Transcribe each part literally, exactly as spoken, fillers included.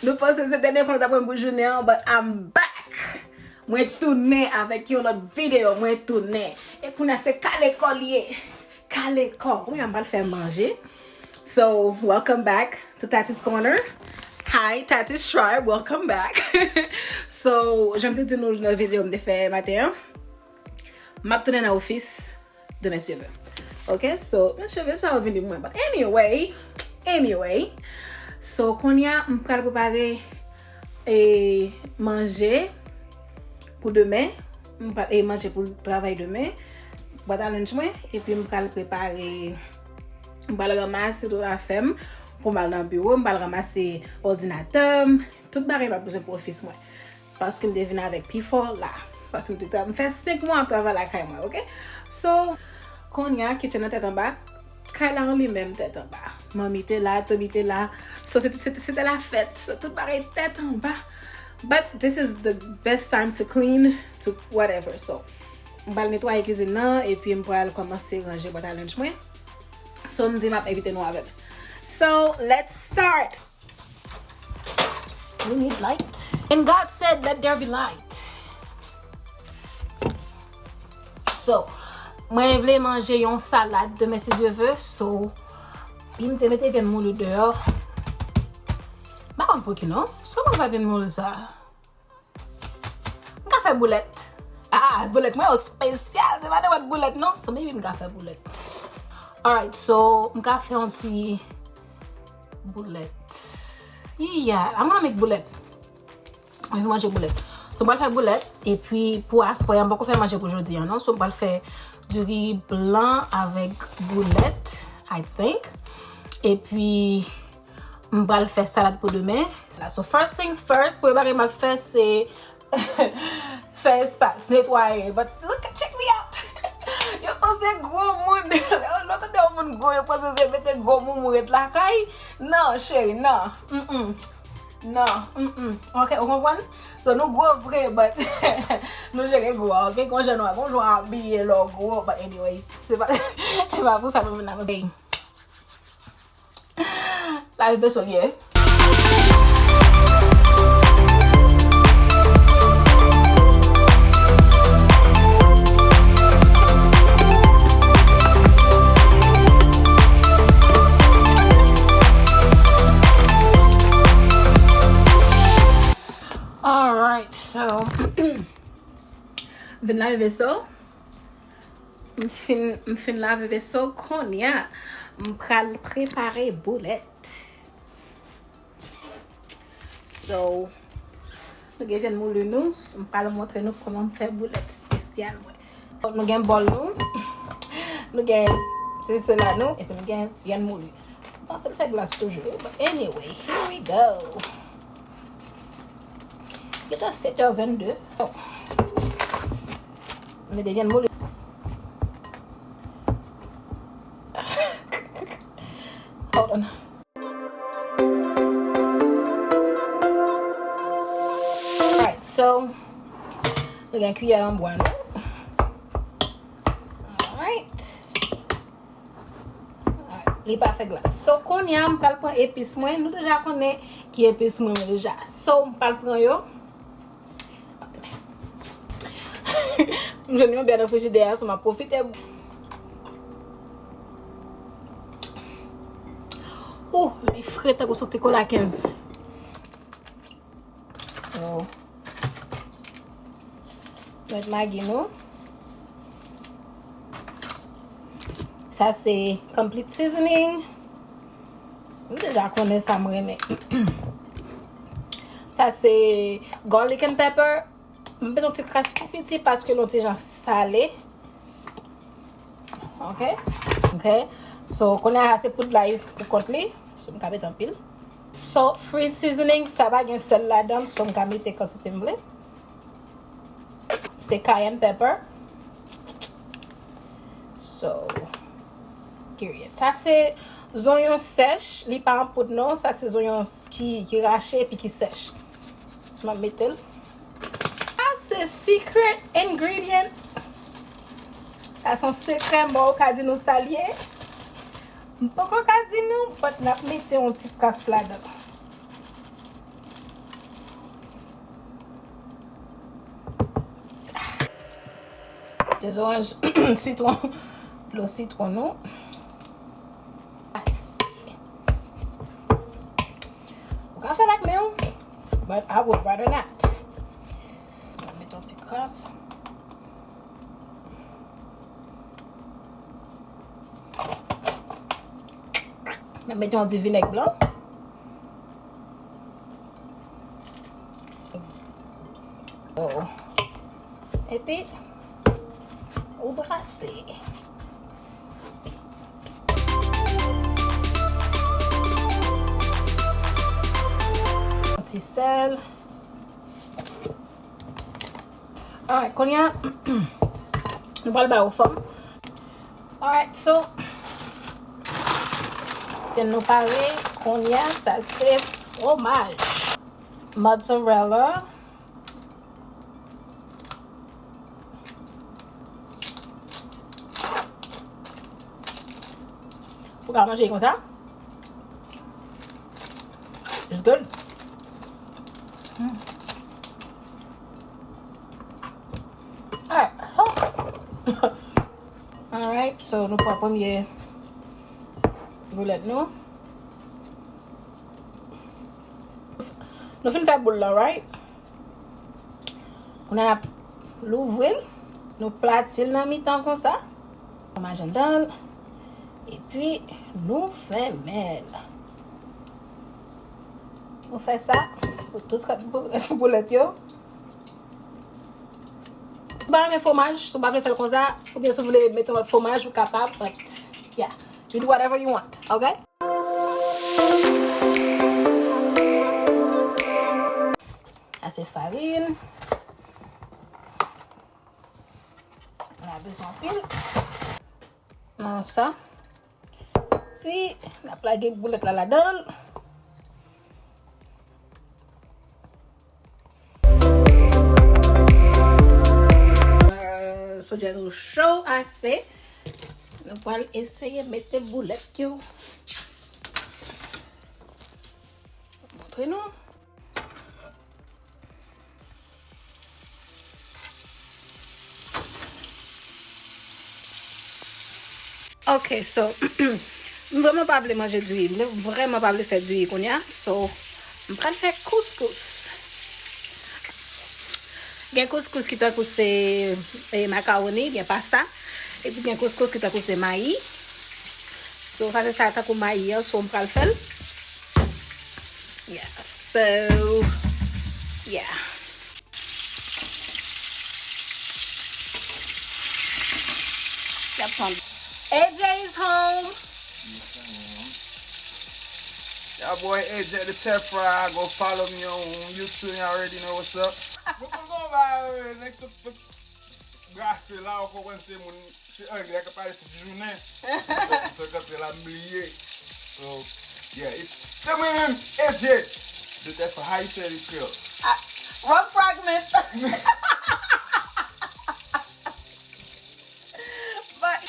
Nou panse se dènye fwa nou t ap wè m pou jounen an, but I'm back! Mwen tounen avèk yon lòt videyo, mwen tounen. E kounye a se kale kò l ye. Kale kò. Kounye a m pral fè manje. So, welcome back to Tati's Corner. Hi, Tati's Tribe, welcome back. So, jan m te di nou nan videyo m te fè maten an, m ap tounen nan ofis de Miss Cheveux. Ok, so, Miss Cheveux sa yo vini pou mwen. But anyway, anyway. So, kounye a, m pral prepare e manje pou demen. M pral e manje pou travay demen. Bwat a lunch mwen. Epi m pral prepare, m pral ranmase tout afè m pou m al nan biwo. M pral ranmase òdinatè m. Tout bagay m ap bezwen pou ofis mwen. Paske m te vin avèk pifò la. Paske m te tra-, m fè senk mwa ap travay lakay mwen, ok? So, kounye a, kitchen nan tèt anba. Kay la an li menm tèt anba. Manmi te la, Toby te la. So, se te, se te, se te lafèt. So, tout bagay tèt anba. But this is the best time to clean, to whatever. So, m pral netwaye kwizin nan, epi m pral kòmanse ranje bwat a lunch mwen. So, m di m ap envite nou avè m. So, let's start! We need light. And God said, "Let there be light." So, mwen vle manje yon salad demen si Dye vle. So, m te mete vyann mouli deyò. M pa konn pou ki non. So, mwen pa vyann mouli sa. M ka fè boulèt. Ah, boulèt mwen yo espesyal. Se pa nenpòt boulèt non. So, maybe m ka fè boulèt. Alright, so, m ka fè yon ti boulèt. Yeah, I'm gonna make boulèt. Mwen vin manje boulèt. So, m pral fè boulèt. Epi, pou aswè a, m poko fè manje pou jodi a, non. So, m pral fè diri blan avèk boulèt, I think. Epi, m pral fè salad pou demen. So, first things first, premye bagay m ap fè, se fè espas, netwaye. But look, check me out. Yo panse gwo moun. Lè w tande yon moun gwo, yo panse se mete gwo moumou ret lakay. Non, cheri, non. Mm-mm. Non, mm-mm. Ok, ou konprann? So, nou gwo vre, but nou jere gwo a, ok? Gon jan nou, gon jan w abiye lè w gwo, but anyway, se pa, se pa pou sa nou vin la, ok? Lave veso l ye. Alright, so, vin lave veso. M fin, m fin lave veso, kounye a, m pral prepare boulèt. So, nou gen vyann mouli nou, m pral montre nou kòman m fè boulèt espesyal mwen. Nou gen bòl nou, nou gen sesi la nou, epi nou gen vyann mouli. M panse l fè glas toujou, but anyway, here we go. Gentan sèt è vennde. Oh. Mete vyann mouli. Hold on. Alright, so, nou gen kiyè an bwa nou. Alright. Li pa fè glas. So, kounye a, m pral pran epis mwen. Nou deja konnen ki epis mwen, mwen deja. So, m pral pran yo. M jwenn yon bè nan frijidè a, so m ap pwofite. Ou, li fre tankou soti kola kenz. So, met magi nou. Sa se complete seasoning. Nou deja konnen sa m renmen. Sa se garlic and pepper. M mete yon ti kras tou piti paske l yon ti jan sale. Ok? Ok. So, kounye a se poud lay pou kont li. So, m ka mete anpil. Salt free seasoning, sa pa gen sèl ladan l, so m ka mete kantite m vle. Se cayenne pepper. So, period. Sa se zonyon sèch, li pa an poud non, sa se zonyon s-, ki, ki rache epi ki sèch. So, m ap mete l. Sa se secret ingredient. Sa se yon sekrè, m poko ka di nou sa l ye. M poko ka di nou, but n ap mete yon ti kras ladan. Zoranj, sitwon, dlo sitwon nou. Ou ka fè l ak men w, but I would rather not. Mete yon ti kras. Mete yon ti vinèg blan. Oh. Epi, ou brase. Yon ti sèl. Alright, kounye a, nou pral ba yo fòm. Alright, so, ke nou pare, kounye a, sa se fwomaj. Mozzarella. Ou ka manje konsa. It's good. Mm. Alright. Alright, so nou pran premye boulèt nou. Nou fin fè boul la, right? Kounye a n ap louvri l, nou plati l nan mitan konsa. Fwomaj anndan l. Epi, nou fèmen l. Nou fè sa pou tout rès boulèt yo. Si w pa renmen fwomaj, si w pa vle fè l konsa, oubyen si w vle mete yon lòt fwomaj, ou kapab, but, yeah. You do whatever you want, ok? Sa se farin. Nou pa bezwen anpil. Nan sa. Pi, n ap lage boulèt la ladan l. Euh, so djèz ou cho ase. Nou pral eseye mete boulèt yo. Montre nou. Ok, so, m vrèman pa vle manje diri. M vrèman pa vle fè diri kounye a. So, m pral fè kouskous. Gen kouskous ki tankou se, e, makawoni, gen pasta. Epi gen kouskous ki tankou se mayi. So, sa se sa tankou mayi an, so m pral fè l. Yeah, so, yeah. Y ap tann. A J is home. Your boy A J the Chef Fry. Go follow me on YouTube. You already know what's up. Mwen konn konba, euh, next up, brase la, ou konprann se moun, se anglè k ap pale tout jounen. Fè kanpe la, m bliye. So, yeah, it, se mwen menm, A J. The Chef Fry, how you say it in Creole? Ah, rock fragment. But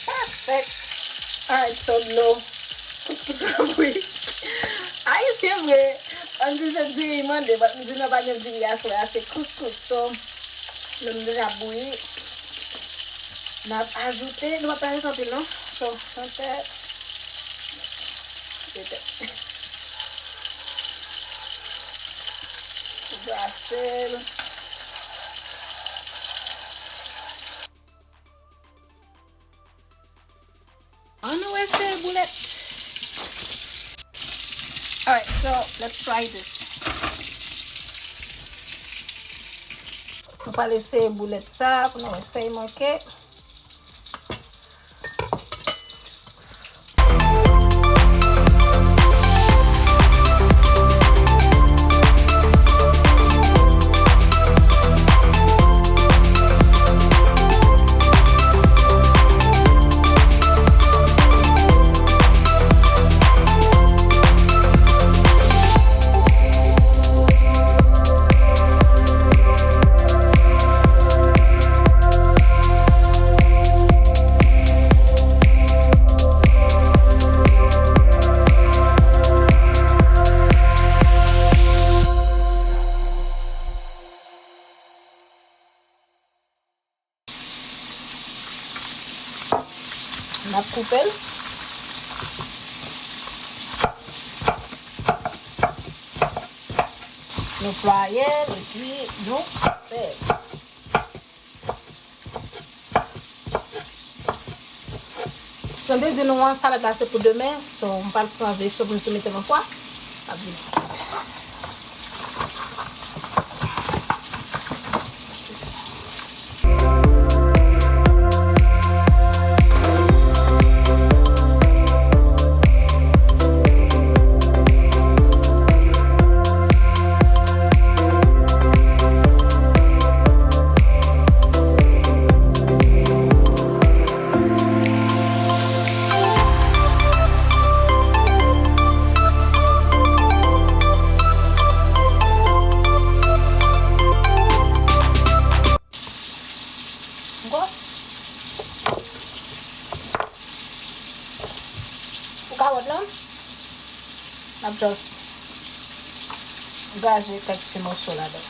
perfect. Alright, so dlo kouskous la bouyi. Ayisyen vre, ann di se diri mande, but m di non, pa gen diri aswè a, se kouskous. So, dlo m deja bouyi. N ap ajoute, nou pa ajoute anpil non. So, yon tè, de tè. Brase l. Ann nou eseye boulèt. Alright, so let's try this. Nou pral eseye boulèt sa pou nou eseye manke. N ap koupe l. Nou plwaye l epi nou koupe l. Jan m te di nou an, salad la se pou demen, so m pral pran veso pou m tou mete l yon fwa. M ap vini. Ankò. Pou kawòt lan, m ap just graje kèk ti moso ladan.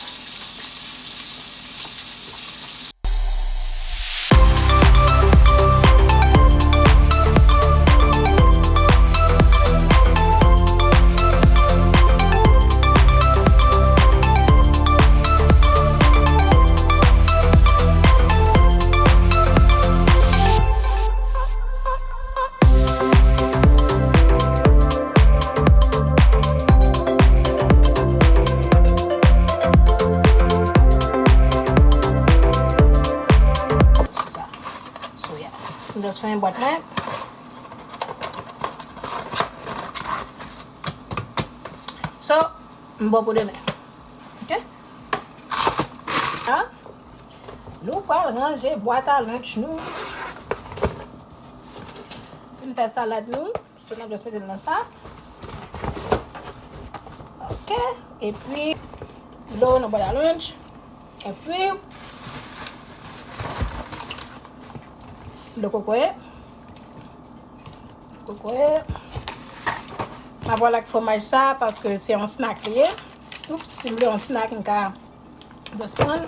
Sou sa. So, yeah. M just fè yon bwat mwen. So, m bon pou demen. Ok? A, nou pral ranje bwat a lunch nou. Fin fè salad nou. So, n ap just mete l nan sa. Ok. Epi, dlo nan bwat a lunch. Epi, dlo kokoye. Kokoye. M ap pral ak fwomaj sa, paske se yon snack li ye. Oups, si m vle yon snack, m ka just pran l.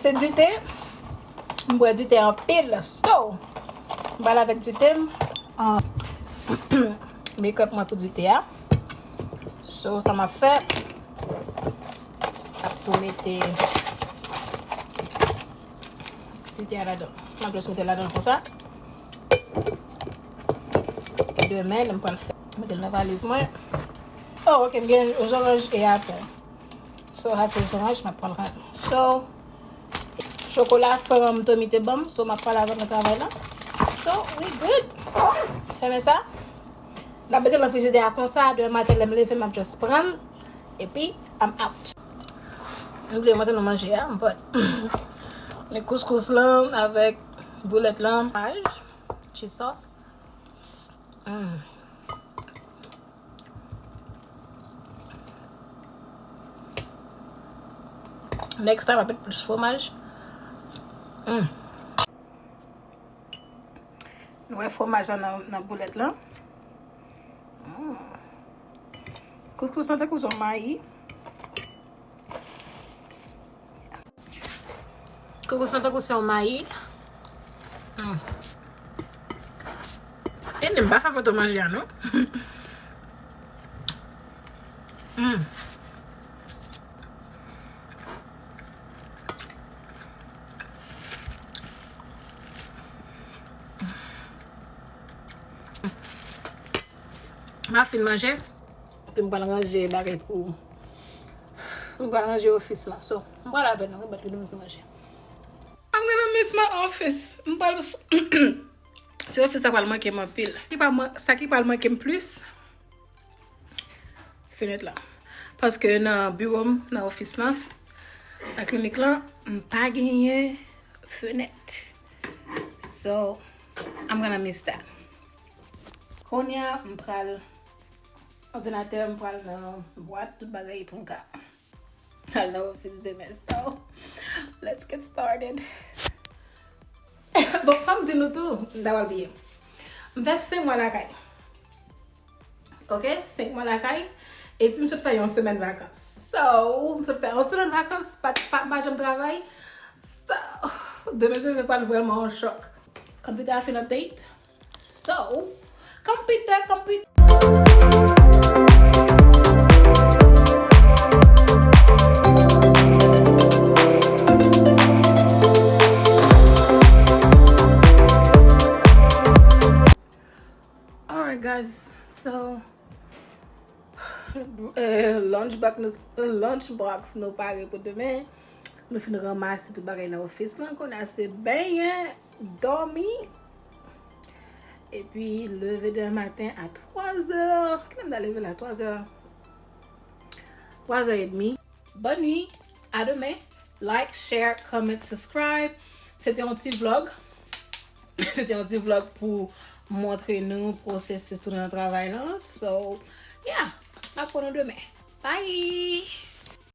Se dite. M bwè dite anpil. So, m pral avèk dite m. Ah, make up mwen pou dite a. So, sa m ap fè, m ap tou mete dite a ladan. M ap just mete ladan konsa. Demen, lè m pral fè, mete l nan valiz mwen. Oh, ok, m gen zoranj e apèl. So, sa se zoranj, m ap pran l. So, chokola frè m Tommy te ban m, so, m ap pral avè l nan travay la. So, we good. Fèmen sa. N ap mete l nan frijidè a konsa, demen maten lè m leve, m ap just pran l. Epi, I'm out. M bliye montre nou manje a, but men kouskous lan avèk boulèt lan, fromaj, cheese sauce. Mm. Next time, ap met plis fromaj. Mm. Nou wè fromaj la nan, nan boulèt la. Mm. Kouskous lan tankou se yon mayi. Koukou santan pou se yon mayi. Mm. E m pa fè foto manje a, non. Mm. M ap fin manje. Epi m pral ranje bagay pou, m pral ranje ofis la. So, m pral avè nou, wi, bat nou manje. I'm gonna miss my office. M pral, se ofis la pral manke m anpil. Ki pa man-, sa ki pral manke m plis, fenèt la. Paske nan biwo m, nan ofis la, nan klinik la, m pa genyen fenèt. So, I'm gonna miss that. Kounye a, m pral Òdinatè m pral nan bwat, tout bagay pou m ka al nan ofis demen. So, let's get started. Bon, fò m di nou tou, m ta pral bliye. M fè senk mwa lakay. Ok, senk mwa lakay. Epi m sot fè yon semèn vakans. So, m sot fè yon semèn vakans, pa, pa, pa janm travay. So, demen se pral vrèman yon chòk. Come Peter have an update. So, come Peter, come Peter. Alright guys, so eh, lunchbox nou, lunchbox nou pare pou demen. Nou fin ranmase tout bagay nan ofis lan, kounye a se benyen, dòmi, epi leve demen maten a twa zè. Kilè m ta leve la? Twa zè. Twa zè edmi. Bonne nuit, à demain. Like, share, comment, subscribe. Se te yon ti vlog. Se te yon ti vlog pou montre nou pwosesis tounen nan travay lan. So, yeah, m ap wè nou demen. Bye!